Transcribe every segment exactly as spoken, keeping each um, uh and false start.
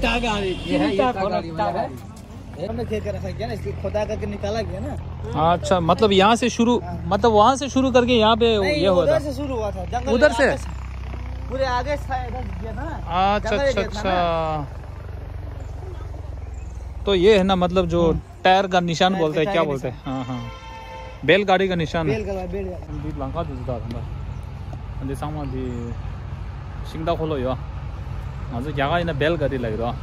क्या गाड़ी? ये है, ये क्या खोला, गाड़ी क्या वाला गाड़ी? है। हमने ठेका रखा गया ना, इसलिए खोदा करके निकाला गया ना। अच्छा, मतलब यहाँ से शुरू, हाँ। मतलब वहाँ से शुरू करके यहाँ पे नहीं, ये हुआ उधर था। से शुरू हुआ था, जंगल उधर से? आगे से, पूरे आगे से था, इधर ये था ना, अच्छा, जंगल अच्छा, एरिया था अच्छा। ना। तो ये है ना, मतलब जो हम्म। टायर का निशान टायर बोलते हैं, का क्या निशान बोलते है। हैं? हाँ, हाँ। बैलगाड़ी का निशान है। बैलगाड़ी, बैलगाड़ी। འདི་ལམ་ཁ་དེ་ཚོ་དག་དང་། འདི་ཚང་མ་འདི་ཤིང་རྟ་འཁོར་ལོ་ཡོད། ང་ཚོ་རྒྱ་གར་ཡིན་ན་བེལ་ག་རི་ལབ་ཀྱི་རེད།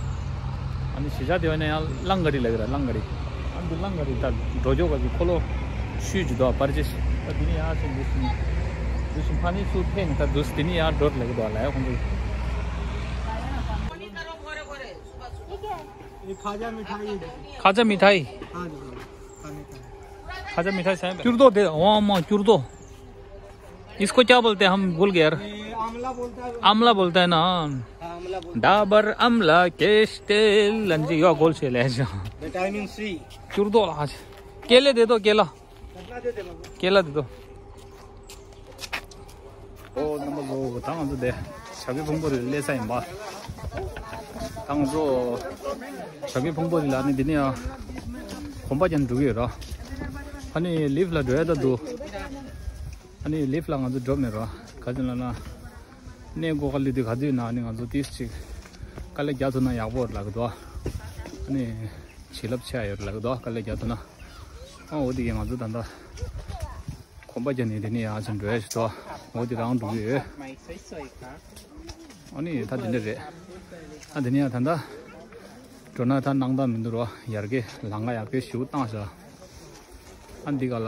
ཨ་ནི་གཞིས་ཆགས་དེ་བ་ནས་ཡང་གླང་ག་རི་ལབ་ཀྱི་རེད། གླང་ག་རི། ཨ་འདི་གླང་ག་རི་ད་འགྲོ་ཆོག་ག་གི་འཁོར་ལོ་ཤུལ་ཅིག་འདུག་པར་ཅིག་ད་འདི་ནས་ཡར་ཕྱིན་འདི་ཕྱིན་འདི་ཕྱིན་ཕ་ནི་ཚུར་ཕེབས་ནས་ད་འདུག་འདི་ནས་ཡར་འགྲོ་ལབ་ཀྱི་འདུག་ལབ་ཡ་ཁོང་ཚོ། ये खाजा मिठाई। खाजा मिठाई। हाँ जी, हाँ। खाने का है। खाजा मिठाई साहब। चूरदो दे, ओ अम्मा, चूरदो। इसको क्या बोलते हैं? हम भूल गए यार। ये आमला बोलता है। आमला बोलता है ना? हाँ, आमला बोलता है। डाबर आमला केस्टेल लंजी यो गोल से ले जा। Vitamin C. चूरदो आज। केले दे दो, केला। कितना दे दे बाबू? केला दे दो। ཨོ་རྣམ་པ་ཚོ། ད་ང་ཚོ་དེ་བྱ་རྒོད་ཕུང་པོ་རི་སླེབས་ས་ཡིན་པ། ད་ང་ཚོ་བྱ་རྒོད་ཕུང་པོ་རི་ལ་ནི་འདི་ནས་ཡང་གོམ་པ་རྒྱག་ནས་འགྲོ་གི་ཡོད་ར། ཨ་ནི་ལིཕ་ལ་འགྲོ་ཡ་ད་འདུག་ཨ་ནི་ལིཕ་ལ་ང་ཚོ་འགྲོ་མེད་ར། ག་ཅི་ལབ་ན་གནས་སྒོ་ཁ་ལི་དེ་ག་དུས་ན་ནི་ང་ཚོ་ཏིས་ཅིག་དཀའ་ལས་རྒྱག་ཐུབ་ན་ཡག་པོ་ལབ་གི་འདུག་ཨ་ནི་བྱིན་རླབས་ཆེ་ཡ་ཡོད་ལབ་གི་འདུག་དཀའ་ལས་རྒྱག་ཐུབ་ན། ཨ་འོ་དེ་གི་ང་ཚོ་ད་ལྟ་གོམ་པ་རྒྱག་ནས་དེ་ནས་ཡར་ཕྱིན་འགྲོ་ཡ་ཞིག་འདུག་འོ་དེ་རང་འགྲོ་གི་ཡོད། ཨ་ནི་ད་དེ་འདྲ་རེད། ཨ་དེ་ནས་ཡང་ད་ལྟ་འགྲོ་ན་ད་སྣང་དག་མི་འདུག་རོ། ཡར་གི་ལམ་ཁ་ཡག་པོ་ཞིག་བཏང་ཤག་ཨ་འདི་ག་ལ་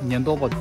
ཉེན་རྟོག་པ།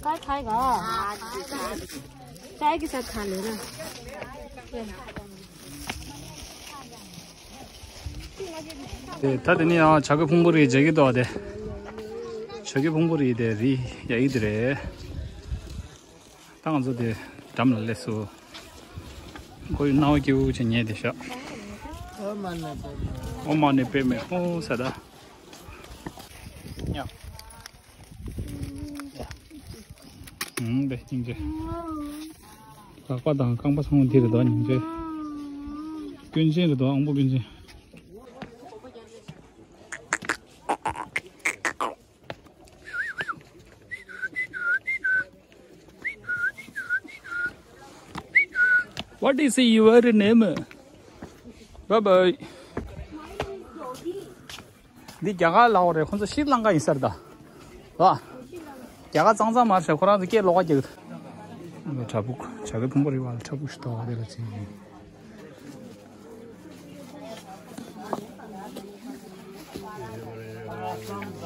काय खाएगा? चाय के साथ खा लेना। དེ་ད་དེ་ནི་ཡང་བྱ་རྒོད་ཕུང་པོ་རི་མཇལ་གྱི་འདུག་དེ། བྱ་རྒོད་ཕུང་པོ་རི་དེ་རི་ཡ་ཡི་དེ་རེད། ད་ང་ཚོ་དེ་འགྲམ་ལ་སླེབས་སོང་། ཁོ་ཡི་སྣང་བ་སྐྱིད་པོ་ཅིག་ཉལ་བསྡད་ཤག་ཨོ་མ་ཎི་པདྨེ་ཧཱུྃ་ཟེར་ད། ཡ། ཧུམ། དེ་སྙིང་རྗེ། ལག་པ་དང་རྐང་པ་ཚང་མ་འདི་རེད་དོ། སྙིང་རྗེ། སྐྱོན་ཅན་རེད་དོ། ཨང་པོ་སྐྱོན་ཅན། What is your name? Bye bye. འདི་རྒྱ་གར་ལའོ་རེད། ཁོང་ཚོ་ཤྲི་ལང་ཀ་ཡིན་ས་རེད་ད། བ། རྒྱ་གར་གཙང་གཙང་མ་རེད། ཁོ་རང་ཚོ་སྐད་ལོགས་ཀ་རྒྱག་གི་འདུག་བྲག་ཕུག་བྱ་རྒོད་ཕུང་པོ་རི་བ་ལ་བྲག་ཕུག་ཞིག་འདུག་དེ་ལ་ཕྱིན་ཡིན། ཡ་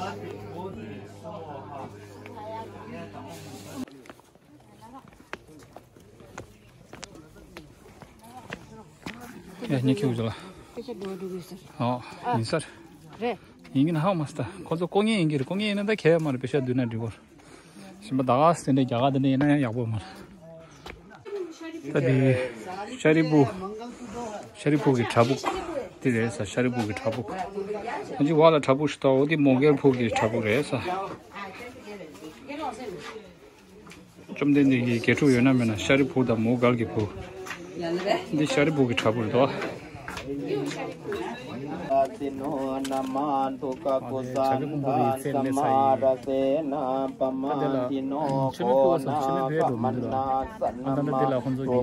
ཉེ་ཁྱེའུ་ཅོ་ལ། ཨོ་ཡིན་ས་རེད། ཡིན་གྱི་ན་ཧ་མ་སྟ་ཁོ་ཚོ་ལྐོག་རྔན་ཡིན་གྱི་རེད། ལྐོག་རྔན་ཡིན་ན་ད་ཁྱད་མ་རེད། པེ་ཤ་བསྡུས་ན་འགྲིག་གོ། གཞན་པ་ད་ག་སེ་འདྲ་རྒྱ་གར་དེ་འདྲ་ཡིན་ན་ཡང་ཡག་པོ་མ་རེད། ད་དེ་ཤ་རི་བུ། ཤ་རི་བུ་གི་བྲག་ཕུག་དེ་རེད་ས། ཤ་རི་བུ་གི་བྲག་ཕུག་ཨ་ཅི་བ་ལ་བྲག་ཕུག་ཞིག་ཏོ་འོ་དེ་མོ་གལ་ཕུག་གི་བྲག་ཕུག་རེད་ས། བཅོམ་ལྡན་འདས་ཀྱི་དགེ་ཕྲུག་ཡོད་ན་མེད་ན་ཤཱ་རིའི་བུ་དང་མོའུ་འགལ་གྱི་བུ། འདི་ཤཱ་རིའི་བུ་གི་བྲག་ཕུག་རེད་དོ། ཨ་ནི་བྱ་རྒོད་ཕུང་པོ་གི་རྩེར་སླེབས་ཚར་ཡིན། ཨ་འདི་ལ་མཆོད་མེ་ཕུལ་བ་སོང་། མཆོད་མེ་འཕེལ་བ་འདུག་ལ། ཨ་ད་ལྟ་འདི་ལ་ཁོང་ཚོ་གི་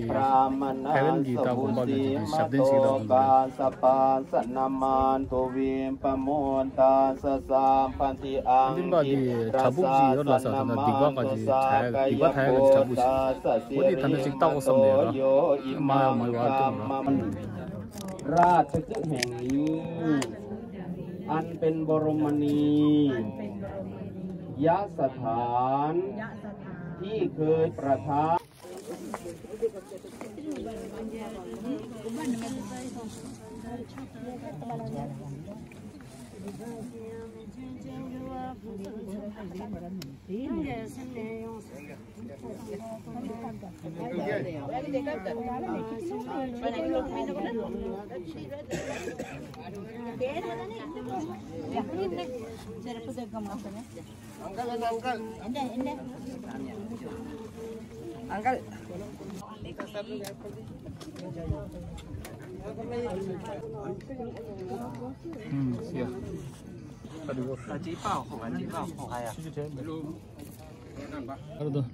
ཐའེ་ཝན་གྱི་ད་དགོན་པ་གི་ཞབས་བརྟན་ཞིག་ལ་ཁོང་ཚོ་གི། འདི་འདི་བྲག་ཕུག་ཅིག་ཡོད་ལ་ས། ད་ལྟ་སྡིག་པ་ག་ཅིག་དྲ་ཡ་སྡིག་པ་དྲ་ཡ་ག་ཅིག་བྲག་ཕུག་ཅིག་འོ་དེ་ད་ལྟ་ཅིག་བལྟ་དགོས་བསམ་ནས་ཡོད་ར། མ་ཡ་མ་ཡ་བ་ལྟོས་ར། ราชคฤห์แห่งนี้ อันเป็นบรมณียสถาน ที่เคยประทับ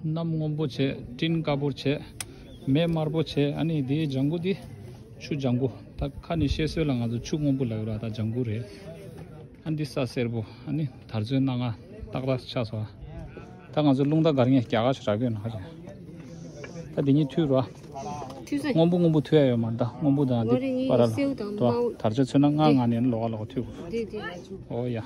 གནམ་སྔོན་པོ་བྱས། སྤྲིན་དཀར་པོ་བྱས། མེ་དམར་པོ་བྱས། ཨ་ནི་འདིའི་ལྗང་གུ་འདི་ཆུ་ལྗང་གུ། ད་ཁ་ནས་བཤད་སྲོལ་ལ་ང་ཚོ་ཆུ་སྔོན་པོ་ལབ་ཡོད་ར། ད་ལྗང་གུ་རེད། ཨ་འདི་ས་སེར་པོ། ཨ་ནི་དར་ཚོན་སྣ་ལྔ་ཏག་ཏག་ཆགས་སོང་། ད་ང་ཚོ་རླུང་རྟ་སྒར་ངས་རྒྱ་གར་ཞིག་རག་གི་ཡོད་ན་ཧ་ཅང་། ད་འདི་གཉིས་མཐུད་རོགས། མཐུད་ས། སྔོན་པོ་སྔོན་པོ་མཐུད་ཡ་ཡོད་མ་རེད། ད་སྔོན་པོ་དང་འདི་བར་ལ་སེའུ་དང་དོ། དམར་པོ། དར་ཆ་ཚོན་སྣ་ལྔ་ལྔ་ནས་ལོགས་ཀ་ལོགས་ཀ་མཐུད་དགོས། འདི་འདི། ཨོ་ཡ།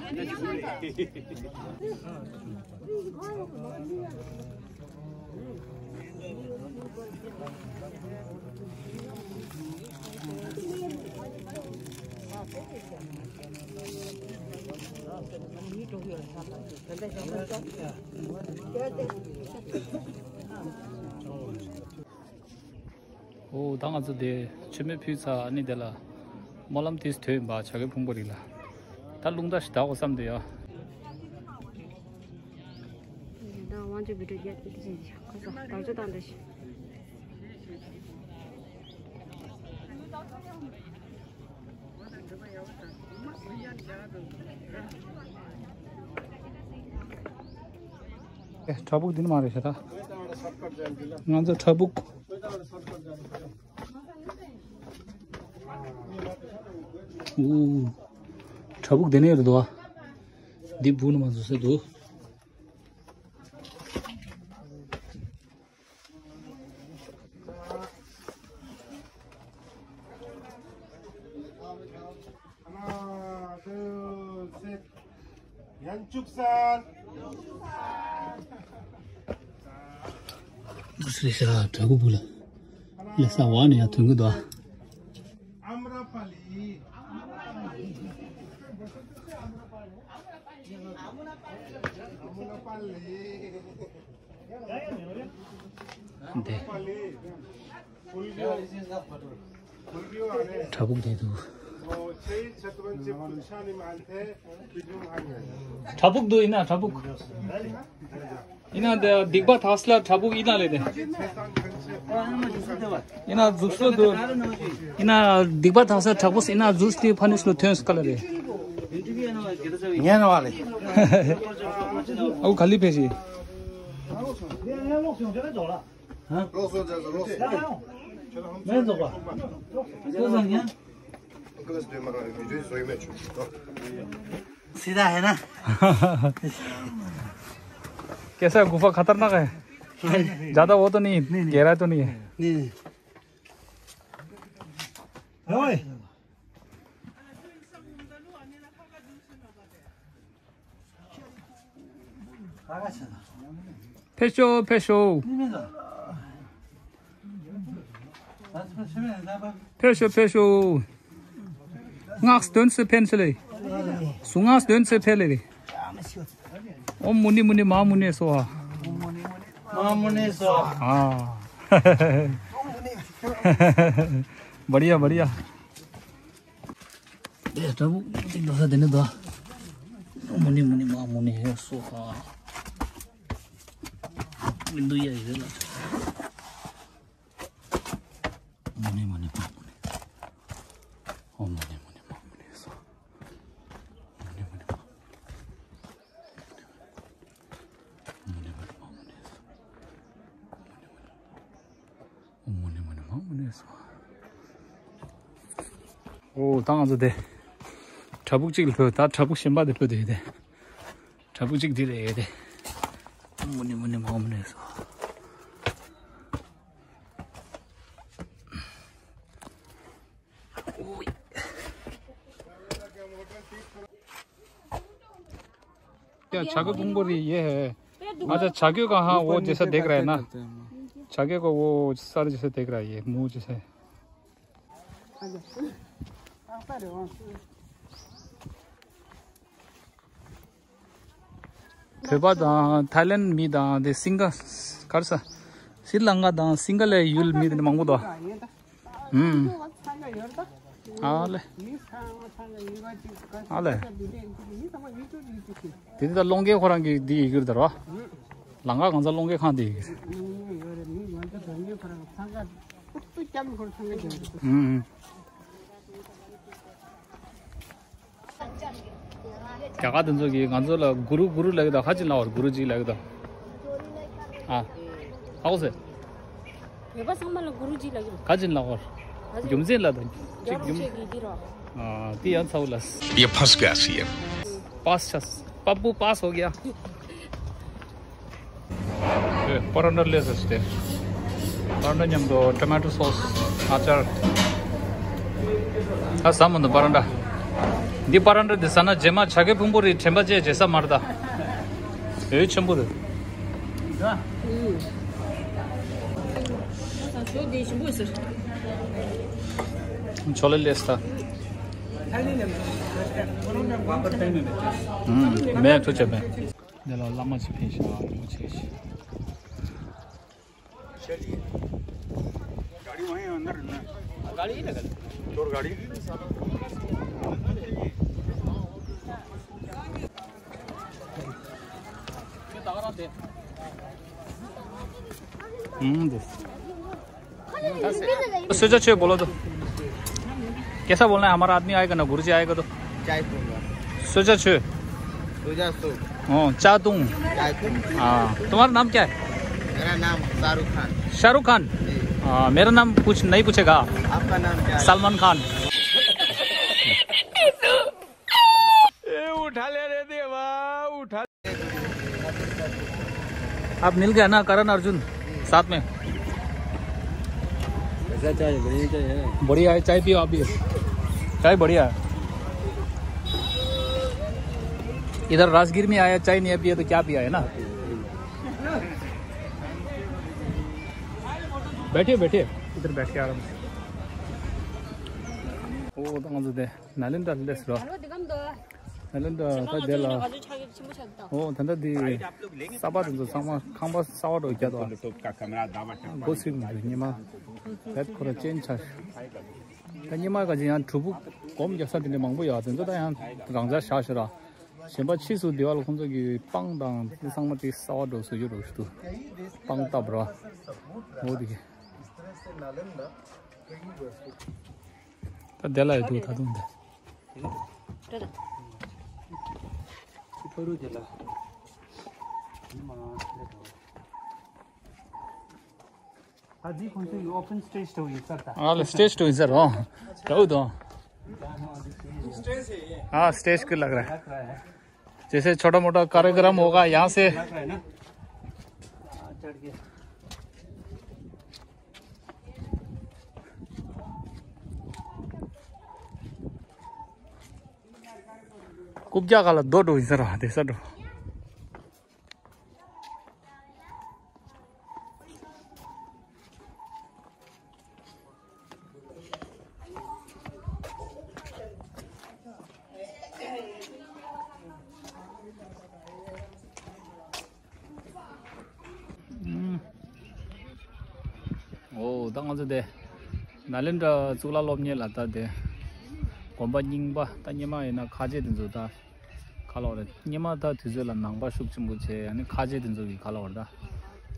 ཨོ་ད་ང་ཚོ་དེ་མཆོད་མེ་ཕུལ་ཚར། ཨ་ནི་དེ་ལ་སྨོན་ལམ་དེ་ཐོས་ཡིན་པ། བྱ་རྒོད་ཕུང་པོ་རི་ལ། ད་རླུང་རྟ་ཞིག་བདའ་དགོས་བསམ་འདུག་ཡ། ད་དབང་ཆེན་བོད་ཕྲུག་རྒྱལ་དེ་ཅི་ཁ་ས་དར་ལྕོག་དང་འདྲ་ཞིག་ཨེ། བྲག་ཕུག་འདི་ནི་མ་རེད་ཤག་ད། ང་ཚོ་བྲག་ཕུག་ཨུ། བྲག་ཕུག་འདི་ནས་རེད་དོ། འདི་བུ་ནི་མ་བཟོ་ས་འདུག Hanar, two, sit. Yanchuk-san. Sri Sri Thaku Bula. Lesa wani ya tungu do. Amrapali. Amrapali. འདི། བྲག་ཕུག་འདི་འདུག་བྲག་ཕུག་འདུག་ཡིན་ན་བྲག་ཕུག་ཡིན་ན་འདི་སྡིག་པ་དག་ས་ལ་བྲག་ཕུག་ཡིན་ན་ལས་དེ། ཡིན་ན་འཛུགས་སོ་འདུག་ཡིན་ན་སྡིག་པ་དག་ས་བྲག་ཕུག་ཡིན་ན་འཛུགས་ཏེ་ཕ་ནུས་ལ་ཐོན་སྐལ་རེད། ངས་ན་བ་ལས། ཨའུ་ག་ལི་ཕེ་ཞིག་ལོག་སོང་ཟེར་སོང་། ལོག་སོང་། མེད་འཛོག་པ། ལོག་སོང་ཡ། ཀླད་སྟོད་མ་རང་བི་ཌིའོ་བཟོ་ཡི་མེད་བྱུང་། सीधा है ना? कैसा है गुफा? खतरनाक है। ज्यादा वो तो नहीं, नहीं, नहीं। गहरा तो नहीं है? नहीं, नहीं। ओए। ཕེབས་ཤོག་ཕེབས་ཤོག་ཕེབས་ཤོག་ཕེབས་ཤོག་སྔགས་འདོན་ཚེ་ཕན་ཚེ་ལེ། གཟུངས་སྔགས་འདོན་ཚེ་ཕན་ལེ་རེ། ཨོཾ་མུ་ནི་མུ་ནི་མ་ཧཱ་མུ་ནེ་སྭཱ་ཧཱ། མ་ཧཱ་མུ་ནེ་སྭཱ་ཧཱ། ཨ། བ་རི་ཡ་བ་རི་ཡ། དེ་དྲ་བུ་ཅིག་འགྲོ་ས་དེ་ནི་དོ། མུ་ནི་མུ་ནི་མ་ཧཱ་མུ་ནེ་སྭཱ་ཧཱ། མི་འདུག་ཡ་ཡི་རེད་ལ། མུ་ནི་མུ་ནི་མ་ཧཱ་མུ་ནེ། ཨོཾ་མུ་ནི་མུ་ནི་མ་ཧཱ་མུ་ནེ་སྭཱ་ཧཱ། མུ་ནི་མུ་ནི་མ་ཧཱ་མུ་ནེ་སྭཱ་ཧཱ། མུ་ནི་མུ་ནི་མ་ཧཱ་མུ་ནེ་སྭཱ་ཧཱ། ཨོཾ་མུ་ནི་མུ་ནི་མ་ཧཱ་མུ་ནེ་སྭཱ་ཧཱ། ཨོ་ད་ང་ཚོ་དེ་བྲག་ཕུག་གཅིག་ལ་ཕེབས། ད་བྲག་ཕུག་གཞན་པ་དེ་ཕེབས་དེ་ཡོད་དེ། བྲག་ཕུག་གཅིག་འདི་རེད་དེ། ཨོཾ་མུ་ནི་མུ་ནི་མ་ཧཱ་མུ་ནེ་སྭཱ་ཧཱ། ཨོ་ཡ། क्या छाके पुंगोरी ये है। अच्छा, छाके का, हाँ, वो जैसा देख रहा है ना, छाके को वो सर जैसे देख रहा है, ये मुंह जैसे। བོད་པ་དང་ཐའི་ལེན་མི་དང་དེ་སིང་ག་གར་ས་སི་ལང་ཀ་དང་སིང་ག་ལའི་ཡུལ་མི་དེ་མང་པོ་འདུག་ཨུམ། ཨ་ལེ། ཨ་ལེ། དེ་དེ་ད་སློང་མཁན་ཁོ་རང་གི་འདི་ཡི་གུར་དར་བ། ལང་ཀ་གང་ཚ་སློང་མཁན་ཁང་དེ་ཡི་གུར། ཨུམ། རྒྱ་གར་དེ་ཚོ་གིས་ང་ཚོ་ལ་གུ་རུ་གུ་རུ་ལབ་ཀྱི་འདུག་ཁ་ཅིག་ལབ་པར་གུ་རུ་ཇི་ལབ་ཀྱི་འདུག་ཨ། ཧ་གོ་སོང་། བོད་པ་ཚང་མ་ལ་གུ་རུ་ཇི་ལབ་ཀྱི་འདུག་ཁ་ཅིག་ལབ་པར། རྒྱུ་མཚན་ལ་དང་གཅིག་རྒྱུ་མཚན། ཨ། དེ་ཡང་ཚ་བོ་ལ། ये फंस गया सीएम। पास छस। पप्पू पास हो गया। ए, पराठा ले सकते हैं। पराठा ཉམས་དང་ཊོ་མེ་ཊོ་སོ་སི། ཨ་ཅར། ད་ཟ་མི་འདུག་པ་ར་འདྲ། འདི་པ་ར་འདྲ་འདི་ཟ་ན་རྗེས་མ་བྱ་རྒོད་ཕུང་པོ་རི་དྲན་པ་བརྗེད་བྱེད་ས་མ་རེད་ད། འོད་ཆེན་པོ་རེད། ཞོ་འདི་ཞིམ་པོ་ཟེར། ཆོ་ལེ་ལེས་ད། ཨུམ། མེད་ཐུག་ཆེ་མེད། འདི་ལ་བླ་མ་ཅིག་ཕེབས་ཤག་རིན་པོ་ཆེ་ཞིག गाड़ी वहीं अंदर है ना। गाड़ी ही लगा। चोर गाड़ी। हम्म, देख। सोचा छे बोलो तो। कैसा बोलना है, हमारा आदमी आएगा ना, गुरुजी आएगा तो? चाय दूंगा। सोचा छे। सोचा सो। हाँ, चा तुम। चाय तुम। हाँ, तुम्हारा नाम क्या है? मेरा नाम शाहरुख खान। शाहरुख खान? जी। हाँ, मेरा नाम पूछ, नहीं पूछेगा? आपका नाम क्या है? सलमान खान। ए, उठा ले रे देवा, उठा। आप मिल गया ना करण अर्जुन साथ में? कैसा चाय? बढ़िया चाय है? बढ़िया है, चाय पियो आप भी। चाय बढ़िया है। इधर राजगीर में आया, चाय नहीं पिया तो क्या पिया है ना? बैठिए, बैठिए, इधर बैठ के आराम से। ओ, तो दे। नालंदा लेस रो। नालंदा ད་དེ་ལ། ཨོ་ད་ལྟ་འདི་གསར་པ་དེ་ཚོ་ཚང་མ་ཁང་པ་གསར་པ་འགྲོ་རྒྱག་དོ། སྒོ་ཕྱེ་མི་འདུག་ཉི་མ། ད་ཁོ་ར་ཅན་ཆ། ད་ཉི་མ་ག་ཅིག་ཡང་གྲུ་བུ་སྒོམ་རྒྱག་ས་དེ་འདྲ་མང་པོ་ཡོད། དེ་ཚོ་ད་ཡང་རང་འཇགས་བཞག་ཤི་ར། གཞན་པ་ཕྱིས་སུ་དེ་བ་ལ་ཁོང་ཚོ་གི་སྤང་དང་དེ་ཚང་མ་དེ་གསར་པ་འགྲོ་བཟོ་རྒྱུ་འགྲོ་ཤི་འདུག་སྤང་བཏབ་ར། འོ་དེ་གི། ད་དེ་ལ་ཡོད་འདུག་ད་དུང་འདི། ཨ་ལེ། སི་ཊེ་ཇི་ཊུ་ཡིན་ས་རེད། ཨོ། འདྲ་བོ་དང་། हाँ, स्टेज को लग रहा है। जैसे छोटा मोटा कार्यक्रम होगा, यहाँ से। རྐུབ་བཀྱག་ག་ལ་རྡོ་འགྲོ་ཡིན་ས་ར་དེ་ས་འགྲོ། ང་ཚོ་དེ་ནཱ་ལེནྡྲ་གཙུག་ལག་སློབ་གཉེར་ལ་ད་དེ་དགོན་པ་རྙིང་པ། ད་སྔོན་མ་ཡིན་ན་ཁ་ཆེ་དེ་ཚོ་ད་ག་ལབ་རེད། སྔོན་མ་ད་དུས་ཚོད་ལ་ནང་པ་ཤུགས་ཆེན་པོ་བྱས། ཨ་ནི་ཁ་ཆེ་དེ་ཚོ་གི་ག་ལབ་རེད། ད་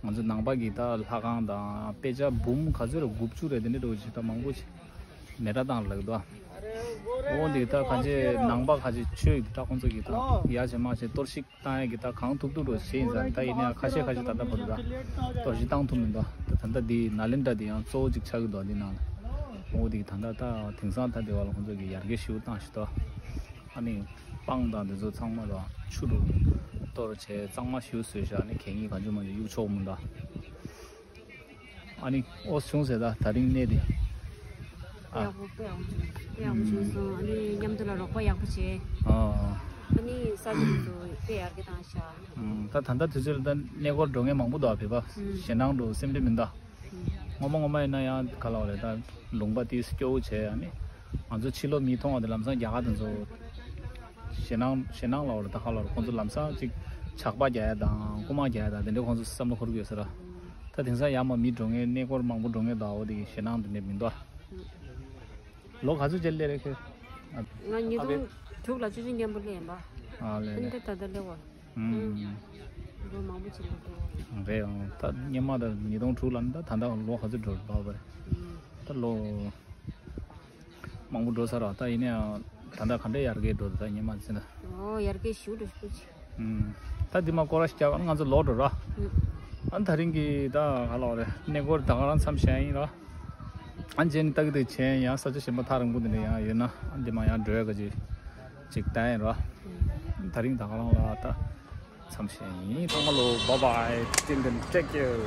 ང་ཚོ་ནང་པ་གི་ད་ལྷ་ཁང་དང་དཔེ་ཆ་འབུམ་ག་ཚོད་རེད། དགུ་བཅུ་རེད། དེ་འདྲ་འགྲོ་བྱས་ད་མང་པོ་བྱས་མེ་སྲེག་བཏང་ལབ་འདུག། འོ་འདི་ད་ཁ་ཆེ་ནང་པ་ཁ་ཆེ་ཆོས་ཀྱི་ད་ཁོང་ཚོ་གི་ད་ཡ་བྱེད་མ་བྱེད་གཏོར་བཤིག་བཏང་ཡ་གི་ད་གང་ཐུབ་ཐུབ་རུ་བྱས་ཡིན་ཙང་། ད་ཡིན་ན་ཡང་ཁ་ཤས་ཁ་ཤས་ད་ལྟ་བར་དུ་ད་གཏོར་བཤིག་བཏང་ཐུབ་མི་འདུག། ད་ད་ལྟ་འདི་ནཱ་ལེནྡྲ་འདི་ཡང་གཙོ་བོ་གཅིག་ཆགས་ཀྱི་འདུག། འདི་ནང་ལ་འོ་འདི་ད་ལྟ་ད་དེང་སང་ད་འདི་བ་ལ་ཁོང་ཚོ་གི་ཡར་རྒྱས་ཞེ་པོ་བཏང་ཤག་ད། ཨ་ནི་སྤང་དང་འདི་ཚོ་ཚང་མ་ད་ཆུ་རུ་གཏོར་བྱས་གཙང་མ་ཞེ་པོ་བཟོས་ཤག། ཨ་ནི་གད་སྙིགས་གང་བྱུང་མང་བྱུང་གཡུག་ཆོག་མི་འདུག། ཨ་ནི་ཨོ་བྱུང་ཟེར། ད་ད་རིང་གནས་དེ་ཨ་ཡག་པོ་དཔེ་ཡག་པོ་བྱུང་། དཔེ་ཡག་པོ་བྱུང་སོང་། ཨ་ནི་མཉམ་དུ་ལ་རོགས་པ་ཡག་པོ་བྱས། ཨ་ཨ་ནི་ས་ཆ་དེ་ཚོ་དཔེ་ཡར་རྒྱས་བཏང་ཤག། ཨ་ད་ད་ལྟ་དུས་ཚོད་ལ་ད་གནས་སྐོར་འགྲོ་མཁན་མང་པོ་འདུག་ཨ། བོད་པ་ཞེད་སྣང་འགྲོ་སེམས་ཁྲལ་མི་འདུག། ངོ་མ་ངོ་མ་ཡིན་ན་ཡང་ག་ལབ་རེད། ད་ལུང་པ་དེ་སྐྱོ་བོ་བྱས། ཨ་ནི་ང་ཚོ་ཕྱི་ལོགས་མི་མཐོང་བ་དེ་ལམ་སང་རྒྱ་གར་དེ་ཚོ་ཞེད་སྣང་ཞེད་སྣང་ལབ་རེད། ད་ག་ལབ་རེད། ཁོང་ཚོ་ལམ་སང་ཅིག་ཇག་པ་རྒྱག་ཡ་དང་རྐུ་མ་རྒྱག་ཡ་དང་དེ་འདྲའི་ཁོང་ཚོ་བསམ་བློ་འཁོར་གྱི་ཡོད་ས་རེད། ད་དེང་སང་ཡར་མར་མི་འགྲོ་མཁན་གནས་སྐོར་མང་པོ་འགྲོ་མཁན་དང་འོ་དེ་གི་ཞེད་སྣང་དེ་འདྲ་མི་འདུག། ལོ་ག་ཚོད་ཅིག་སླེབས་རེད་ཁྱོད། ང་ཉིས་སྟོང་དྲུག་ལ་ཆུ་ཆུ་མཉམ་པོ་སླེབས་ཡིན་པ། ཨ་ལས་ཨ་ནི་ལས། ད་ད་ལྟ་སླེབས་པ། ཨུམ། ལོ་མང་པོ་ཅིག་ལ་འགྲོ། རེད་ཨང་། ད་སྔོན་མ་ད་ཉིས་སྟོང་དྲུག་ལ་ནི་ད་ད་ལྟ་ལོ་ག་ཚོད་འགྲོ་རེད་པ་བ་རེད། ཨུམ། ད་ལོ་མང་པོ་འགྲོ་ཚར་ར། ད་ཡིན་ན་ཡང་ད་ལྟ་ག་འདྲ་ཡར་རྒྱས་འགྲོ་འདུག། ད་སྔོན་མ་ཚེ་ན། ཨོ་ཡར་རྒྱས་ཞེ་པོ་འགྲོ་ཞེ་པོ་ཅིག། ཨུམ། ད་འདི་མ་སྐོར་ར་ཞིག་རྒྱག་ཨ་ནི་ང་ཚོ་ལོག་འགྲོ་ར། ཨུམ། ཨ་ནི་ད་རིང་གི་ད་ག་ལབ་རེད། གནས་སྐོར་ད་ག་རང་མཚམས་བཞག་ཡིན་ར། ཨ་ནི་རྗེས་ནས་ལྟ་གི་འདུག། བྱས་ཡང་ས་ཆ་གཞན་པ་ཐག་རིང་པོ་འདི་འདྲ་ཡང་ཡོད་ན་ཨ་ནི་འདི་མ་ཡང་འགྲོ་ཡ་ག་ཅིག་ཅིག་བསྟན་ཡིན་ར། ཨུམ། ད་རིང་ད་ག་རང་ལ་ད་མཚམས་བཞག་ཡིན། ཚང་མ་ལོ་bye bye, till then take care.